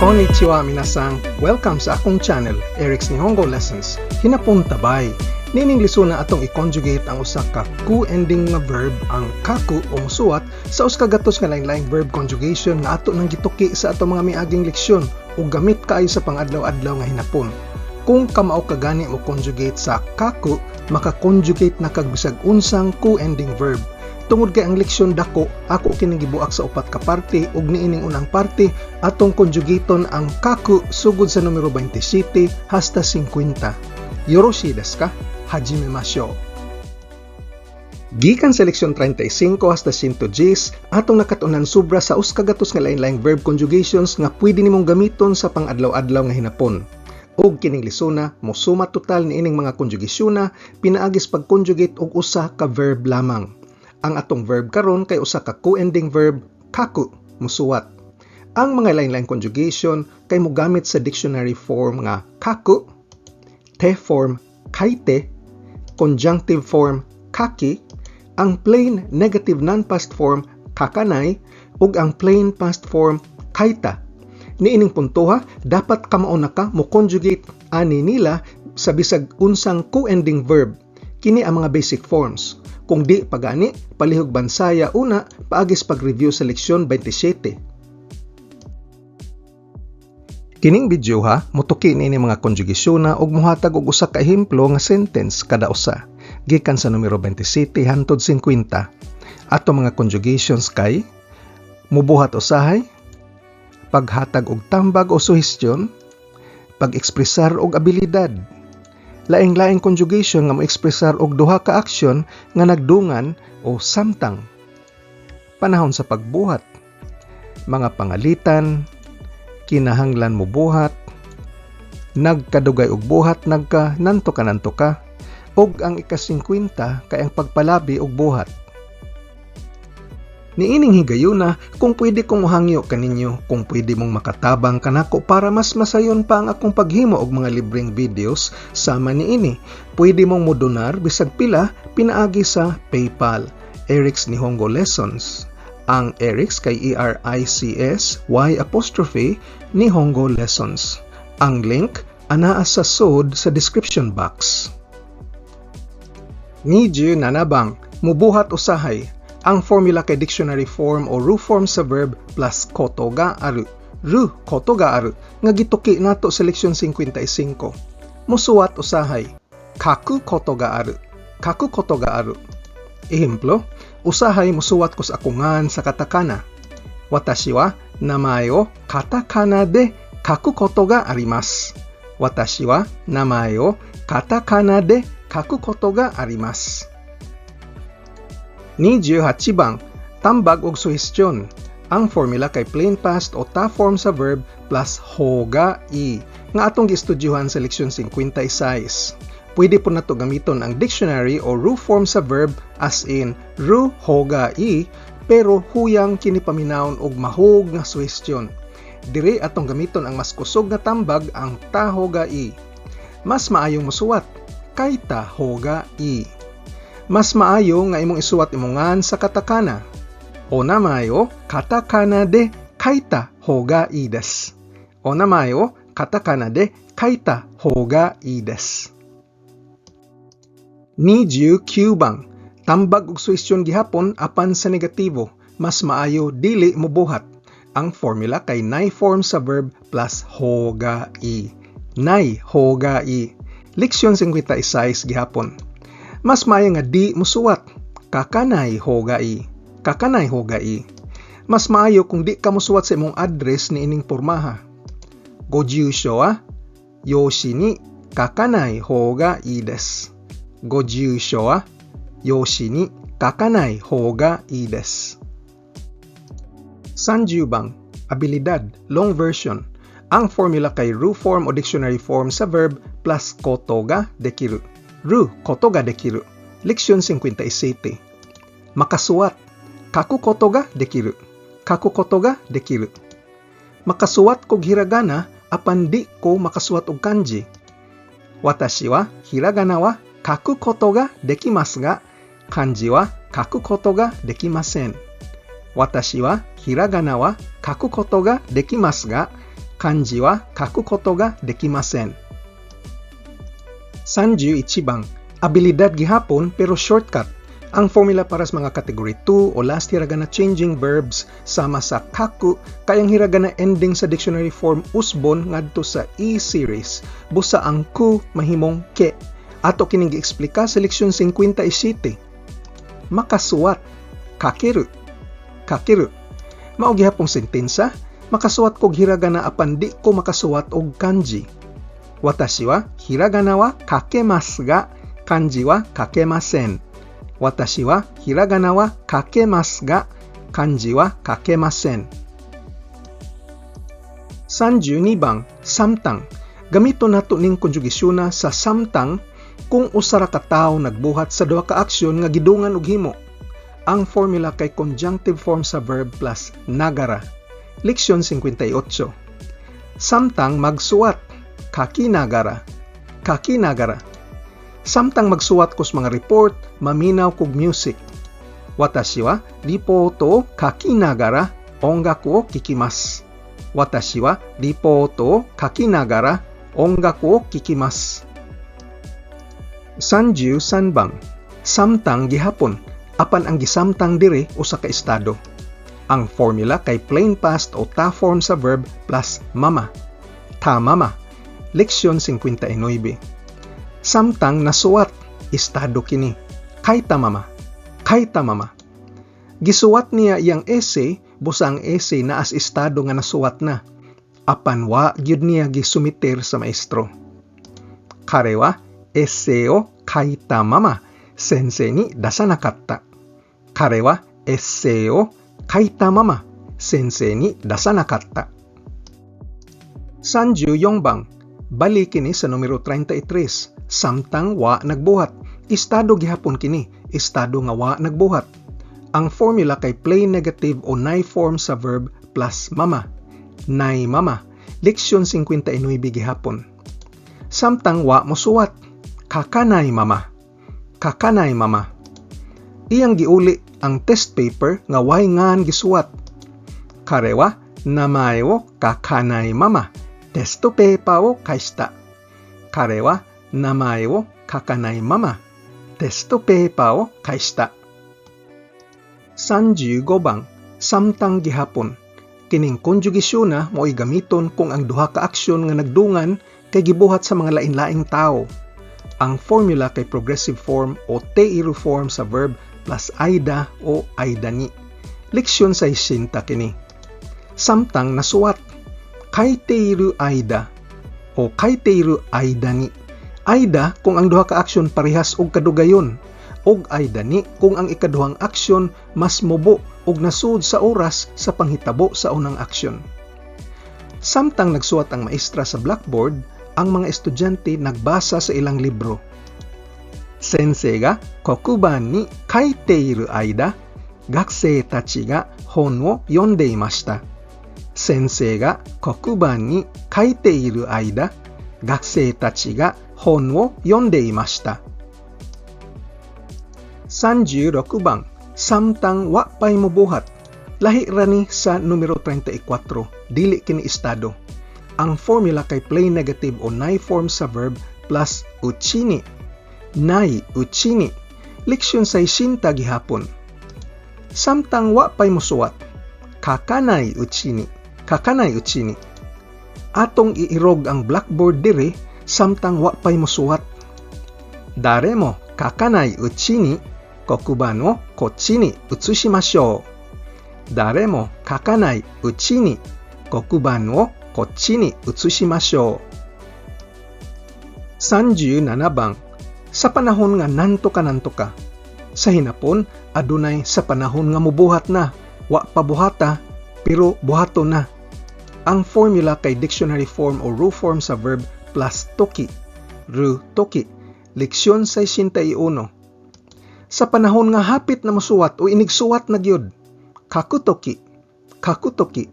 Konnichiwa, minasan. Welcome sa akong channel, Eric's Nihongo Lessons. Hinapon tabay. Niining lesona, atong i-conjugate ang usa ka ku-ending nga verb, ang kaku o musuwat, sa usa ka gatos nga lain-laing verb conjugation nga ato nang gituki sa atong mga miaging leksyon ug gamit kaayo sa pangadlaw-adlaw nga hinapon. Kung kamao ka gani mo conjugate sa kaku, maka-conjugate na kag bisag unsang ku-ending verb. Tungod kay ang leksyon dako, ako kining gibuak sa upat ka parte ug niining unang parte, atong conjugaton ang kaku sugod sa numero 27 hasta 50. Yoroshii desu ka? Hajimemashou. Gikan sa leksyon 35 hasta 110, atong nakat-unan sobra sa 100 nga lain-laing verb conjugations nga pwede nimong gamiton sa pang-adlaw-adlaw nga hinapon. Og kining lesona mosuma total niining mga konjugasyona pinaagis pag-conjugate og usa ka verb lamang. Ang atong verb karon kay usa ka ku-ending verb, kaku, musuwat. Ang mga lain-laing conjugation kay mogamit sa dictionary form nga kaku, te form kaite, conjunctive form kaki, ang plain negative non-past form kakanai, ug ang plain past form kaita. Niining puntoha, dapat kamao na ka mo conjugate ani nila sa bisag unsang ku-ending verb. Kini ang mga basic forms. Kung di pa gani, palihog bansaya una paagis pag-review sa leksyon 27. Kining video ha, mutuki niini mga konjugasyona ug muhatag og usa ka ehemplo nga sentence kada usa gikan sa numero 27 hantod 50. Ato mga conjugations kay mubuhat usahay, paghatag og tambag o suhestyon, pag-ekspresar og abilidad. Laing-laing conjugation nga mo-ekspresar og duha ka aksyon nga nagdungan o samtang. Panahon sa pagbuhat, mga pangalitan, kinahanglan mo buhat, nagkadugay og buhat, nagka nanto ka nanto ka, ug ang ika-50 kay ang pagpalabi og buhat. Niining higayuna, kung pwede kong mohangyo kaninyo, kung pwede mong makatabang kanako para mas masayon pa ang akong paghimo og mga libreng videos sama niini. Pwede mong modonar bisag pila pinaagi sa PayPal, Eric's Nihongo Lessons. Ang Eric's kay Erics Y apostrophe Nihongo Lessons. Ang link anaa sa sod sa description box. 27 bang, mubuhat usahay. Ang formula kay dictionary form o ru form sa verb plus koto ga aru. Ru koto ga aru nga gituki nato sa leksyon 55. Musuwat usahay. Kaku koto ga aru. Kaku koto ga aru. Ehemplo, usahay musuwat ko sa akong ngan sa katakana. Watashi wa namae o katakana de kaku koto ga arimasu. Watashi wa namae o katakana de kaku koto ga arimasu. 28 bang, tambag og suhestyon. Ang formula kay plain past o ta form sa verb plus hoga i nga atong gistudyuhan sa leksyon 56. Pwede po nato gamiton ang dictionary o ru form sa verb, as in ru hoga i, pero huyang kini paminawon og mahug nga suhestyon. Diri atong gamiton ang mas kusog nga tambag, ang ta hoga i. Mas maayong musuwat, kaita hoga i. Mas maayo nga imong isuwat imong ngan sa katakana. O namae o katakana de kaita hoga ii desu. O namae o katakana de kaita hoga ii desu. 29 bang, tambag og suhestyon gihapon apan sa negatibo. Mas maayo dili mobuhat. Ang formula kay nai form sa verb plus hoga i. Nai hoga i. Leksyon 56 gihapon. Mas maayo nga di musuwat. Kakanai hoga i. Kakanai hoga i. Mas maayo kung di ka musuwat sa imong address niining pormaha. Gojuusho wa yoshi ni kakanai hoga ii desu. Gojuusho wa yoshi ni kakanai hoga ii desu. 30 bang, abilidad, long version. Ang formula kay ru form o dictionary form sa verb plus koto ga dekiru. Ru koto ga dekiru. Leksyon 57. Makasuwat. Kaku koto ga dekiru. Kaku koto ga dekiru. Makasuwat kog hiragana apan di ko makasuwat og kanji. Watashi wa hiragana wa kaku koto ga dekimasu ga kanji wa kaku koto ga dekimasen. Watashi wa hiragana wa kaku koto ga dekimasu ga 漢字は書くことができません。31 bang, abilidad gihapon pero shortcut. Ang formula para sa mga category 2 o last hiragana changing verbs sama sa kaku kay ang hiragana ending sa dictionary form usbon ngadto sa E series, busa ang ku mahimong ke. Ato kining giexplika sa leksyon 57. Makasuwat, kakeru, kakeru. Mao gihapong sentensa, makasuwat kog hiragana apan di ko makasuwat og kanji. 私はひらがなは書けますが、漢字は書けません。私はひらがなは書けますが、漢字は書けません。32 bang, samtang. Gamito nato ning konjugasyon sa samtang kung usa ra ka tawo nagbuhat sa duha ka aksyon nga gidungan og himo. Ang formula kay conjunctive form sa verb plus nagara. Leksyon 58. Samtang magsuwat, kakinagara, kakinagara. Samtang magsuwat kos mga report, maminaw kog music. 私はリポートを書きながら音楽を聴きます。私はリポートを書きながら音楽を聴きます。33 bang, samtang gihapon, apan ang gisamtang diri usa ka estado. Ang formula kay plain past o ta form sa verb plus mama. Ta mama. Leksyon 59. Samtang nasuwat, estado kini. 書いたまま. 書いたまま. Gisuwat niya iyang essay, busa ang essay naa sa estado nga nasuwat na. Apan wa gyud niya gisumiter sa maestro. 彼はエッセイを書いたまま先生に出さなかった。彼はエッセイを書いたまま先生に出さなかった。34 bang, bali kini sa numero 33, samtang wa nagbuhat. Estado gihapon kini, estado nga wa nagbuhat. Ang formula kay plain negative o ない form sa verb plus まま. ないまま. Leksyon 59 gihapon. Samtang wa mosuwat, 書かないまま. 書かないまま. Iyang giuli ang test paper nga way ngan gisuwat. 彼は名前を書かないままテストペーパーを返した。彼は名前を書かないままテストペーパーを返した。35 bang, samtang gihapon. Kining konjugasyon na mo'y gamiton kung ang duha ka aksyon nga nagdungan kay gibuhat sa mga lain-laing tao. Ang formula kay progressive form o ている form sa verb plus 間 o 間に. Leksyon 60 kini. Samtang nasuwat, 書いている間 o 書いている間に. 間 kung ang duha ka aksyon parehas og kadugayon ug 間に kung ang ikaduhang aksyon mas mubo ug nasud sa oras sa panghitabo sa unang aksyon. Samtang nagsuwat ang maestra sa blackboard, ang mga estudyante nagbasa sa ilang libro. 先生が黒板に書いている間、学生たちが本を読んでいました。先生が黒板に書いている間、学生たちが本を読んでいました。36 bang, samtang wa pay mobuhat. Lahi ra ni sa numero 34, dili kini estado. Ang formula kay plain negative o ない form sa verb plus うちに. ないうちに. Leksyon 60 gihapon. Samtang wa pay mosuwat, 書かないうちに. 書かないうちに. Atong iirog ang blackboard diri samtang wa pay mosuwat. 誰も書かないうちに黒板をこっちに移しましょう。誰も書かないうちに黒板をこっちに移しましょう。37 bang, sa panahon nga nanto ka nanto ka. Sa hinapon, adunay sa panahon nga mubuhat na, wa pa buhata, pero buhaton na. Ang formula kay dictionary form o る form sa verb plus 時. る時. Leksyon 61. Sa panahon nga hapit na mosuwat o inigsuwat na gyud. 書く時. 書く時.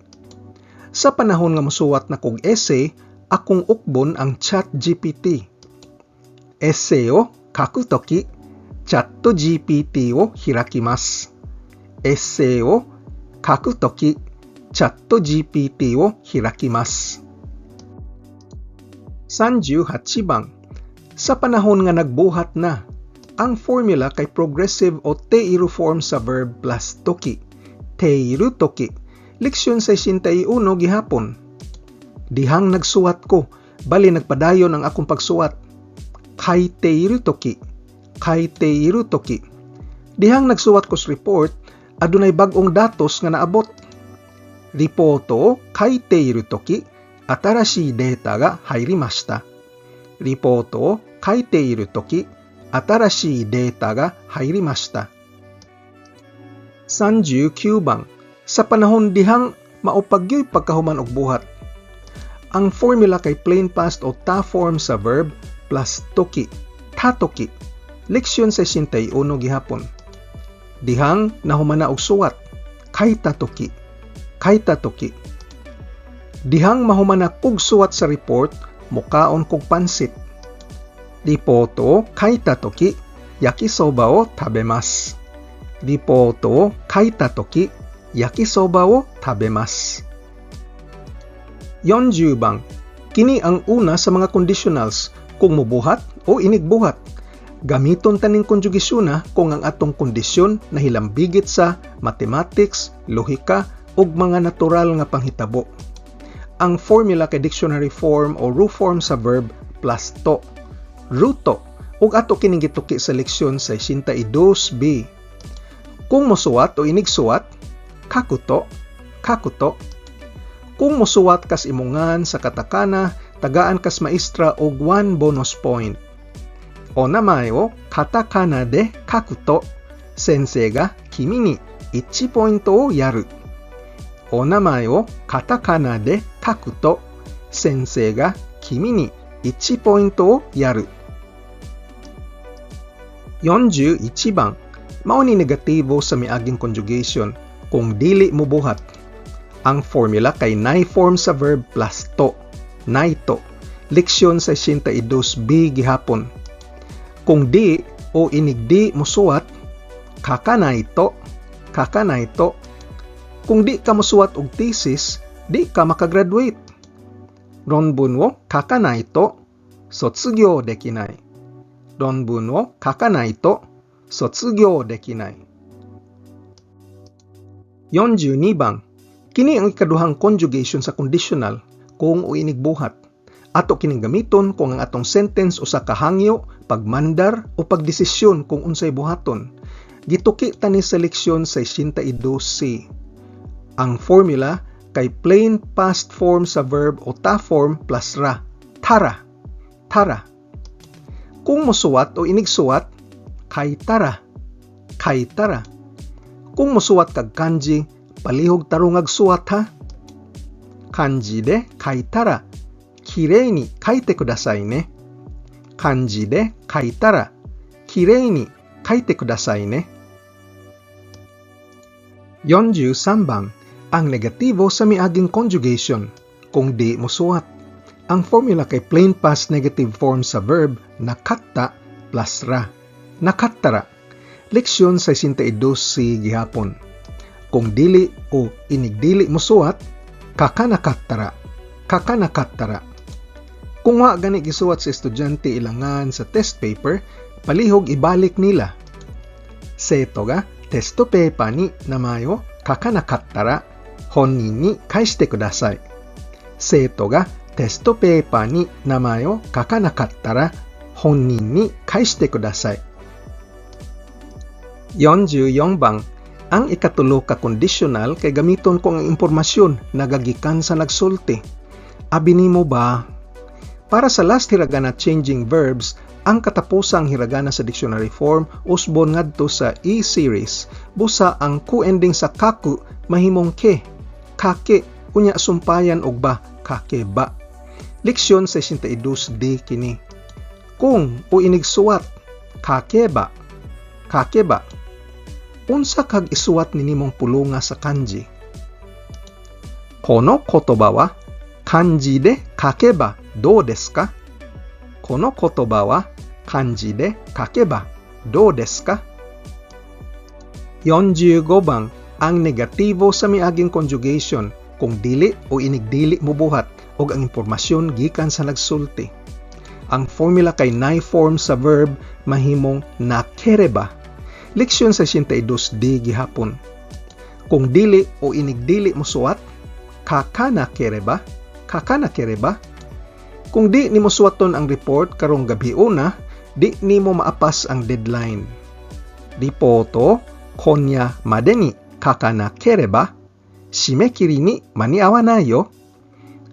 Sa panahon nga mosuwat na kog essay, akong ukbon ang Chat GPT. エッセイを書くとき、チャット GPT を開きます。エッセイを書くとき、チャット GPT を開きます。38番. Sa panahon nga nagbuhat na, ang formula kay progressive o ている form sa verb plus 時. ている時. Leksyon 61 gihapon. Dihang nagsuwat ko, bali nagpadayon ang akong pagsuwat. 書いている時. 書いている時. Dihang nagsuwat ko sa report, adunay bag-ong datos nga naabot. リポートを書いている時、新しいデータが入りました。リポートを書いている時、新しいデータが入りました。39番. Sa panahon dihang mao pa gyoy pagkahuman og buhat. Ang formula kay plain past o た form sa verb plus 時, た時. Leksyon 61 gihapon. Dihang nahumana og suwat, 書いた時, 書いた時. Dihang mahumana kog suwat sa report, mukaon kog pansit. リポートを書いた時、焼きそばを食べます。リポートを書いた時、焼きそばを食べます。40番. Kini ang una sa mga conditionals kung mubuhat o inigbuhat. Gamiton ta ning konjugasyon kung ang atong kondisyon nahilambigit sa mathematics, lohika ug mga natural nga panghitabo. Ang formula kay dictionary form o る form sa verb plus と. ると ug ato kining gituki sa leksyon 62B. Kung mosuwat o inigsuwat, 書くと, 書くと. Kung mosuwat kas imong ngan sa katakana, tagaan kas maestra og 1 bonus point. お名前をカタカナで書くと、先生が君に1ポイントをやる。お名前をカタカナで書くと、先生が君に1ポイントをやる。41番. Mao ni negatibo sa miaging conjugation kung dili mo buhat. Ang formula kay ない form sa verb plus と, ないと. Leksyon 62B gihapon. Kung di o inigdi mosuwat, 書かないと, 書かないと. Kung di ka mosuwat og thesis, di ka makagraduate. 論文を書かないと卒業できない。論文を書かないと卒業できない。42番. Kini ang ikaduhang conjugation sa conditional kung o inigbuhat. Ato kining gamiton kung ang atong sentence usa ka hangyo, pagmandar o pagdesisyon kung unsay buhaton. Gituki ta ni sa leksyon 62C. Ang formula kay plain past form sa verb o た form plus ら. たら. たら. Kung mosuwat o inigsuwat, 書いたら. 書いたら. Kung mosuwat kag kanji, palihog tarungag suwat ha. 漢字で書いたら、きれいに書いてくださいね。漢字で書いたら、きれいに書いてくださいね。43番. Ang negatibo sa miaging conjugation kung di mosuwat. Ang formula kay plain past negative form sa verb なかった plus ら. なかったら. Leksyon 62C gihapon. Kung dili o inigdili mosuwat, 書かなかったら. 書かなかったら. Kung wa gani gisuwat sa estudyante ilang ngan sa test paper, palihog ibalik nila. 生徒がテストペーパーに名前を書かなかったら、本人に返してください。生徒がテストペーパーに名前を書かなかったら、本人に返してください。44番. Ang ikatulo ka conditional kay gamiton kung ang impormasyon nagagikan sa nagsulti. Abi nimo ba? Para sa last hiragana changing verbs, ang katapusang hiragana sa dictionary form usbon ngadto sa E series. Busa ang く ending sa 書く mahimong け, かけ, unya sumpayan og ば, 書けば. Leksyon 62D kini. Kung o inigsuwat, 書けば, 書けば. Unsa kag isuwat ninimong pulunga sa kanji? この言葉は漢字で書けばどうですか？この言葉は漢字で書けばどうですか？ 45番. Ang negatibo sa miaging conjugation kung dili o inigdili mo buhat og ang impormasyon gikan sa nagsulti. Ang formula kay nai form sa verb mahimong nakereba. Leksyon sa 62D gihapon. Kung dili o inigdili mo suwat, kakanakereba, kakanakereba. Kung di nimo suwaton ang report karong gabiuna, di nimo maapas ang deadline. リポートを今夜までに書かなければ締め切りに間に合わないよ。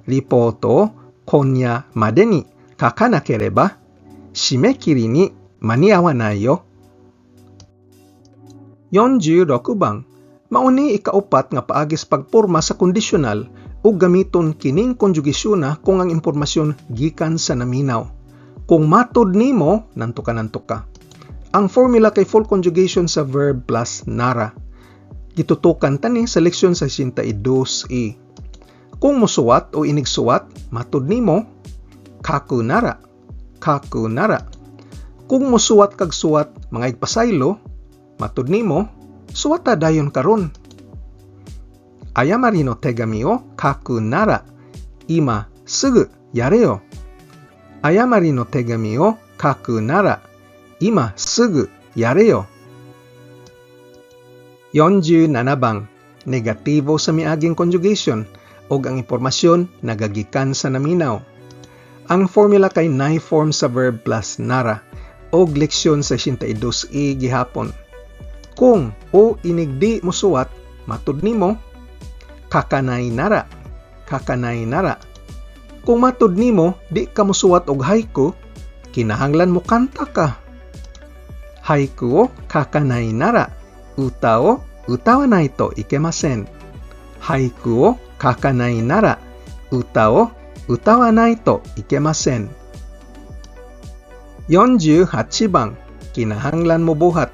リポートを今夜までに書かなければ締め切りに間に合わないよ。46番 Mao ni ikaupat nga paagi sa pagporma sa kondisyonal ug gamiton kining konjugasyona kung ang impormasyon gikan sa naminaw. Kung matud nimo, nanto ka nanto ka. Ang formula kay full conjugation sa verb plus nara. Gitutukan tani sa leksyon sa 62e. Kung musuwat o inigsuwat, matud nimo, kaku nara, kaku nara. Kung musuwat kag suwat, mga igpasaylo, matud nimo, suwata dayon karon. 誤りの手紙を書くなら今すぐやれよ。誤りの手紙を書くなら今すぐやれよ。47 番 Negatibo sa miaging conjugation ug ang impormasyon nagagikan sa naminaw. Ang formula kay nai form sa verb plus nara og leksyon sa 82e gihapon. Kung o inigdi mo suwat, matud nimo, kakanay nara, kakanay nara. Kung matud nimo, di ka mosuwat og haiku, kinahanglan mo kanta ka. 俳句を書かないなら歌を歌わないといけません。俳句を書かないなら歌を歌わないといけません。48番 Kinahanglan mo buhat.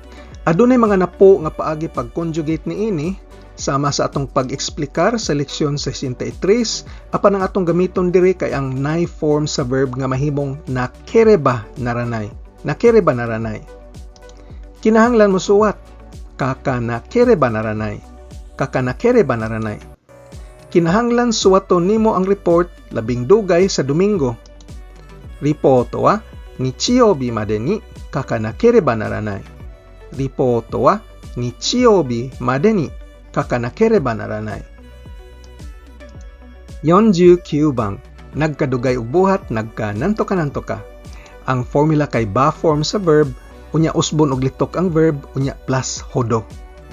Adunay mga napo nga paagi pag-conjugate niini sama sa atong pag-eksplikar sa leksyon 63, apan ang atong gamiton diri kay ang nai form sa verb nga mahimong nakereba naranay. Nakereba naranay. Kinahanglan mo suwat. Kakanakereba naranay. Kakanakereba naranay. Kinahanglan suwaton nimo ang report labing dugay sa Domingo. リポートは日曜日までに書かなければならない。リポートは日曜日までに書かなければならない。49番 Nagkadugay og buhat, nagka nanto ka nanto ka. Ang formula kay ba form sa verb, unya usbon og litok ang verb, unya plus ほど.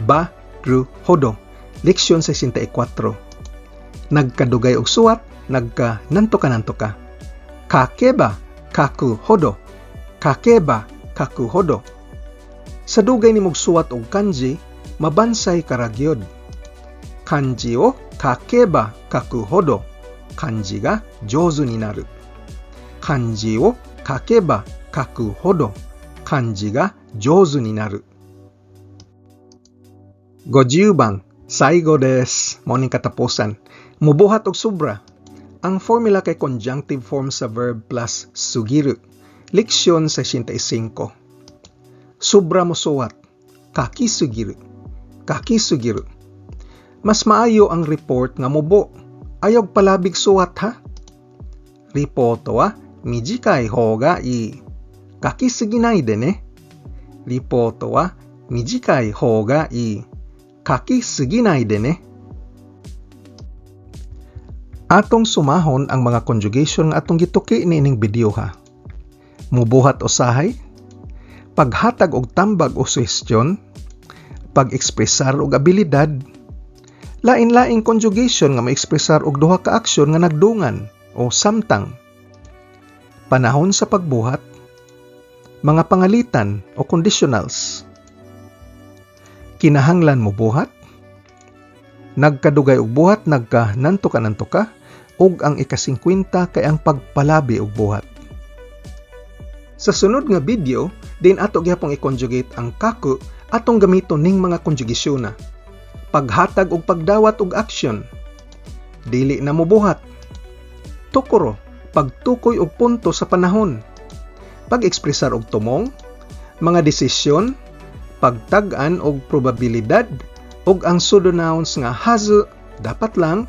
Ba, ru, ほど. Leksyon 64. Nagkadugay og suwat, nagka nanto ka nanto ka. 書けば書くほど. 書けば書くほど. Sa dugay nimog suwat og kanji, mabansay ka ra gyud. 漢字を書けば書くほど漢字が上手になる。漢字を書けば書くほど漢字が上手になる。50番 最後です。Mao ning katapusan. Mubuhat og sobra. Ang formula kay conjunctive form sa verb plus すぎる. Leksyon 65. Sobra mo suwat. 書きすぎる. 書きすぎる. Mas maayo ang report nga mubo. Ayaw palabig suwat ha. リポートは短い方がいい。書きすぎないでね。リポートは短い方がいい。書きすぎないでね。Atong sumahon ang mga conjugation nga atong gituki niining video ha. Mubuhat usahay, paghatag og tambag o suhestyon, pag-ekspresar og abilidad, lain-laing conjugation nga maekspresar og duha ka aksyon nga nagdungan o samtang, panahon sa pagbuhat, mga pangalitan o conditionals. Kinahanglan mo buhat, nagkadugay og buhat, nagka nanto ka nanto ka, ug ang ika-50 kay ang pagpalabi og buhat. Sa sunod nga video, din ato gihapong i-conjugate ang 書く, atong gamiton ning mga konjugasyon na. Paghatag og pagdawat og aksyon. Dili na mobuhat. ところ, pagtukoy og punto sa panahon. Pag-ekspresar og tumong, mga desisyon, pagtag-an og probabilidad, ug ang pseudonouns nga はず, dapat lang,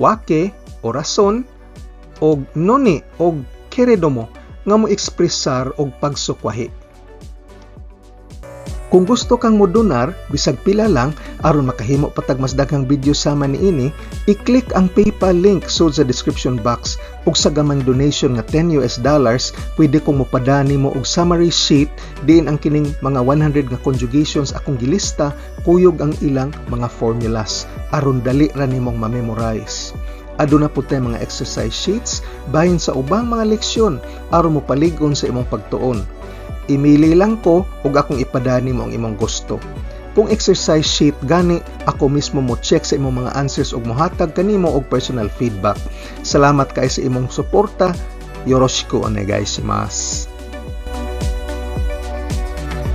わけ o rason, og のに og けれども nga mo ekspresar og pagsukwahi. Kung gusto kang modonar, bisag pila lang, aron makahimo pa tag mas daghang video sama niini, i-click ang PayPal link sud sa description box ug sa gamayng donation nga US$10, pwede kong mopadani mo og summary sheet diin ang kining mga 100 nga conjugations akong gilista kuyog ang ilang mga formulas aron dali ra nimong ma-memorize. Aduna pud tay mga exercise sheets bahin sa ubang mga leksyon aron mopalig-on sa imong pagtuon. Imili lang ko ug akong ipadani mo ang imong gusto. Kung exercise sheet gani, ako mismo mo check sa imong mga answers ug mohatag kanimo og personal feedback. Salamat kay sa imong suporta. Yoroshiku onegaishimasu.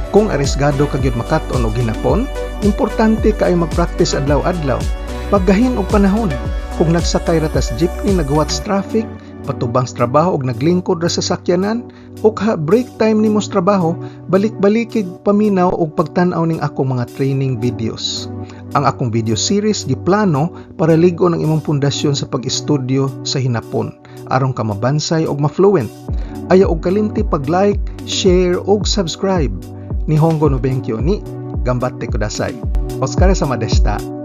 Kung arisgado ka gyud makat-on og hinapon, importante kaayo mag-practice adlaw-adlaw. Paggahin og panahon. Kung nagsakay ra tas jeepney naghuwat sa traffic, patubang sa trabaho og naglingkod ra sa sakyanan, o ka break time nimo sa trabaho, balik-balikig paminaw og pagtan-aw ning akong mga training videos. Ang akong video series giplano para lig-on ang imong pundasyon sa pag-estudyo sa hinapon aron ka mabansay og ma-fluent. Ayaw og kalimti pag-like, share og subscribe. Nihongo no benkyo ni ganbatte kudasai. Otsukaresama deshita.